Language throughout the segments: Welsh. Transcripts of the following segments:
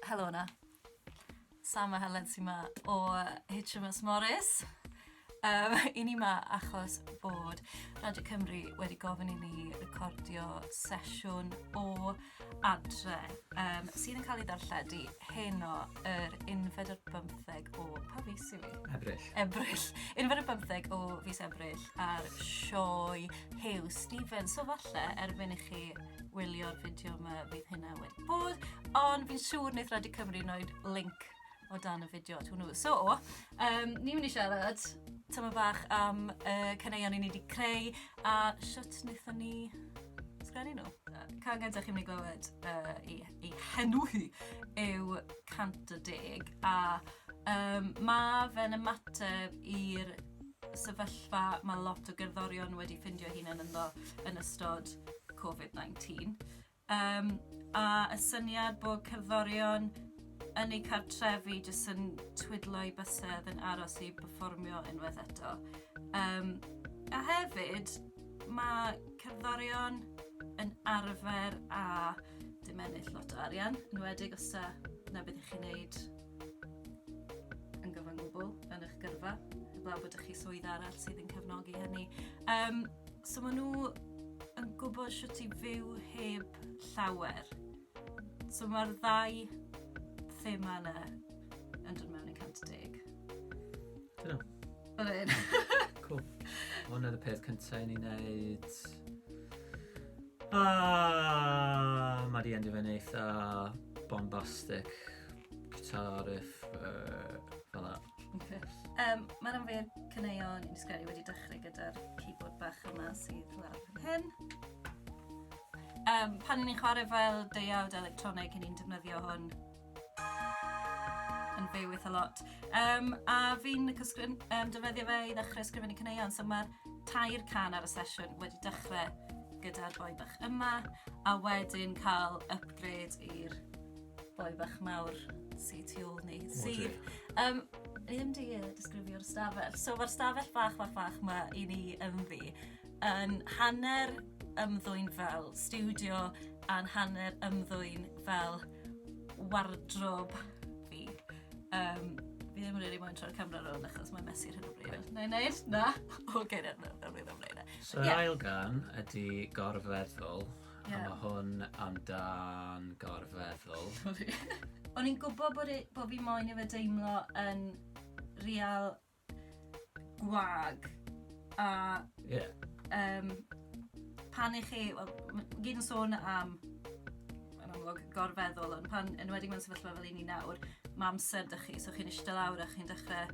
Helo 'na. Sam a Helen sy 'ma o HMS Morris. 'Y ni 'ma achos bod Radio Cymru wedi gofyn i ni recordio sesiwn o adre sydd yn cael ei ddarlledu heno yr unfed ar bymtheg o... Pa fis yw hi? Ebrill. Ebrill. Unfed ar bymtheg o fis Ebrill ar sioe Huw Stephens. So falle erbyn i chi wylio'r fideo yma fydd hynna wedi bod, ond fi'n siŵr wneith Radio Cymru wneud link o dan y fideo at hwnnw. So, ni'n mynd i siarad tyma bach am y caneuon i ni wedi creu a sut wnaethon ni sgrennu nhw. Can gyntaf chi'n mynd i glywed i henw hi yw 110 a mae fe'n ymateb i'r sefyllfa mae lot o gerddorion wedi ffindio hunain ynddo yn ystod Covid-19. A y syniad bod cerddorion yn eu cartrefi jyst yn twidlo eu bysedd yn aros i berfformio unwaith eto. A hefyd, mae cerddorion yn arfer a dim ennill lot o arian, yn enwedig os ta 'na beth 'y chi'n neud yn gyfan gwbl yn eich gyrfa, heblaw bod 'da chi swydd arall sydd yn cefnogi hynny. So maen nhw yn gwybod sut i fyw heb llawer. So mae'r ddau thema yna yn dod mewn i 110. Dyna. Fel Cool. Hwn oedd y peth cyntaf i ni wneud. Ah, mae di endio fe'n eitha bombastic guitar riff fel 'na. Okay. Mae rhan fwy o'r caneuon i ni sgwennu wedi dechrau gyda'r keyboard bach yma sydd lawr fan hyn. Pan 'y ni'n chwarae fel deuawd electronig, 'y ni'n defnyddio hwn yn fyw eitha lot. A fi'n licio defnyddio fe i ddechrau ysgrifennu caneuon, so mae'r tair can ar y sesiwn wedi dechrau gyda'r boi bach yma, a wedyn cael upgrade i'r boi bach mawr sy tu ôl ni, sydd... Ni ddim 'di disgrifio'r stafell. So mae'r stafell fach, fach, fach 'ma i ni ynddi yn hanner ymddwyn fel stiwdio a'n hanner ymddwyn fel wardrobe fi. Fi ddim yn rili moyn troi'r camera rownd achos mae'n messy ar hyn o bryd. Na i wneud? Na? Ocê, na, na, na, fi ddim yn wneud e. So yr ail gan ydy Gorfeddwl. A mae hwn amdan gorfeddwl. O'n i'n gwybod bod, e, bod fi moyn i fe deimlo yn real gwag. A pan i chi, wel, ma' gyd yn sôn am, yn amlwg, gorfeddwl, ond pan, enwedig mewn sefyllfa fel un ni nawr, mae amser 'da chi, so chi'n eistedd lawr a chi'n dechrau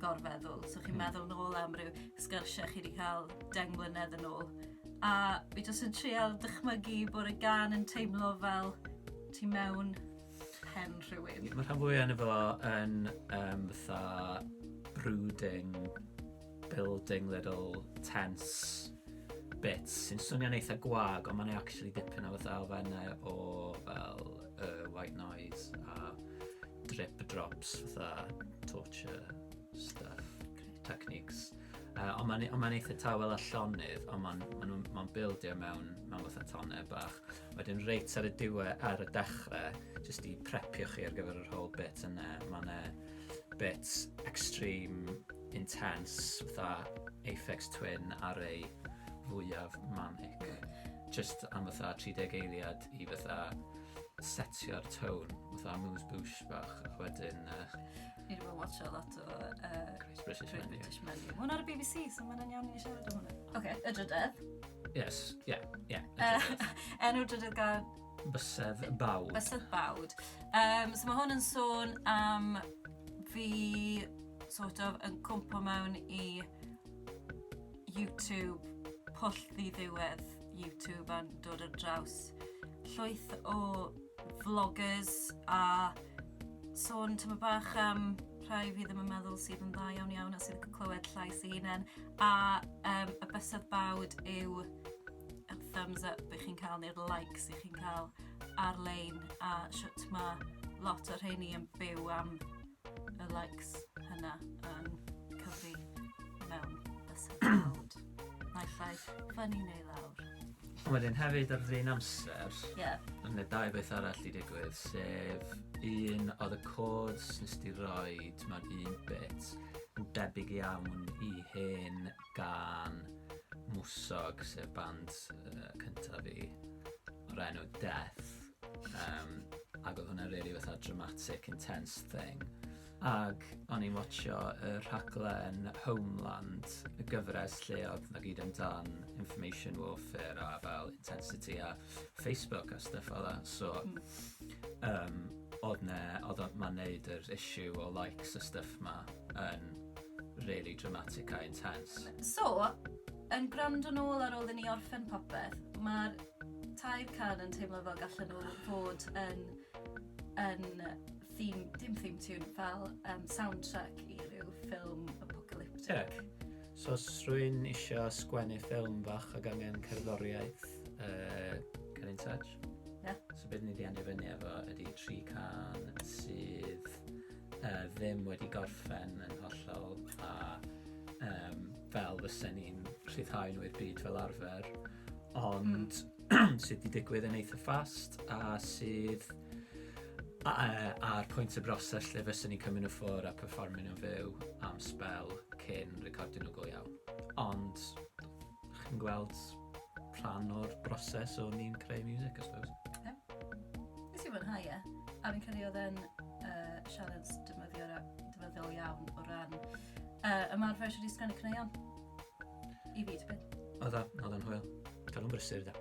gorfeddwl. So chi'n meddwl nôl am ryw sgyrsiau chi wedi cael 10 mlynedd yn ôl. A fi jyst yn trial dychmygu bod y gan yn teimlo fel tu mewn pen rhywun. Mae rhan fwyaf yna fo yn fatha brooding, building little tense bits sy'n swnio'n eitha gwag, ond mae'n actually dipyn o fatha elfennau o fel white noise a drip drops fatha torture stuff, techniques. Ond mae'n ma eitha tawel a llonydd, ond mae'n ma ma buildio mewn fatha tonau bach. Wedyn reit ar y diwedd, ar y dechrau, jyst i prepio chi ar gyfer yr whole bit yna, mae'n bit extreme, intense, fatha Aphex Twin ar ei fwyaf manic. Just am fatha 30 eiliad i fatha setio'r tone, fatha amuse bouche bach, a wedyn Ni wedi bod yn watcho lot o Great British Great Menu. British Menu. Mae hwnna ar y BBC, so mae'n iawn i ni siarad am hwnna. Oce, y drydedd. Yes, yeah. Y drydedd. Enw'r drydedd gan? Bysedd Bawd. Bysedd Bawd. So mae hwn yn sôn am fi sort of yn cwmpo mewn i YouTube, pwll ddiddiwedd YouTube a'n dod ar draws llwyth o vloggers a sôn tyma bach am rhai fi ddim yn meddwl sydd yn dda iawn iawn a sydd yn clywed llais ei hunain a y bysedd bawd yw y thumbs up i chi'n cael neu'r likes i chi'n cael ar-lein a shwt mae lot o'r rheini yn byw am y likes hynna yn cyfri mewn bysedd bawd. Naill ai fyny neu lawr. Ond wedyn hefyd ar yr un amser, yeah. Yna dau beth arall i digwydd, sef un oedd y chords nes di roed mewn un bit yn debyg iawn i hen gan Mwsog, sef band cyntaf fi, o'r enw Death. Ac oedd hwnna really fatha dramatic, intense thing. Ac o'n i'n watcho y rhaglen Homeland, y gyfres lle oedd na gyd amdan information warfare a fel intensity a Facebook a stuff fel that. So, oedd ne, oedd ma'n neud yr issue o likes a stuff ma yn really dramatic a intense. So, yn gwrando nôl ar ôl i ni orffen popeth, mae'r tair can yn teimlo fel gallen nhw fod yn theme, dim theme tune, fel soundtrack i ryw ffilm apocalyptic. Yeah. So os rwy'n isio sgwennu ffilm fach ag angen cerddoriaeth, get in touch. So beth ni wedi endio fyny efo ydy tri can sydd ddim wedi gorffen yn hollol a fel fysen ni'n rhyddhau nhw i'r byd fel arfer, ond sydd wedi digwydd yn eitha fast a sydd ar pwynt y broses lle fysen ni'n cymryd nhw ffwrdd a perfformio nhw'n fyw am sbel cyn recordio nhw go iawn. Ond chi'n gweld rhan o'r broses o ni'n creu music, I suppose. Yeah. Nes i fwynhau e. A fi'n credu oedd e'n siarad defnyddiol iawn o ran ymarfer sydd wedi sgwennu caneuon. I fi, tipyn. Oedd o, oedd o'n hwyl. Cadw'n brysur, da.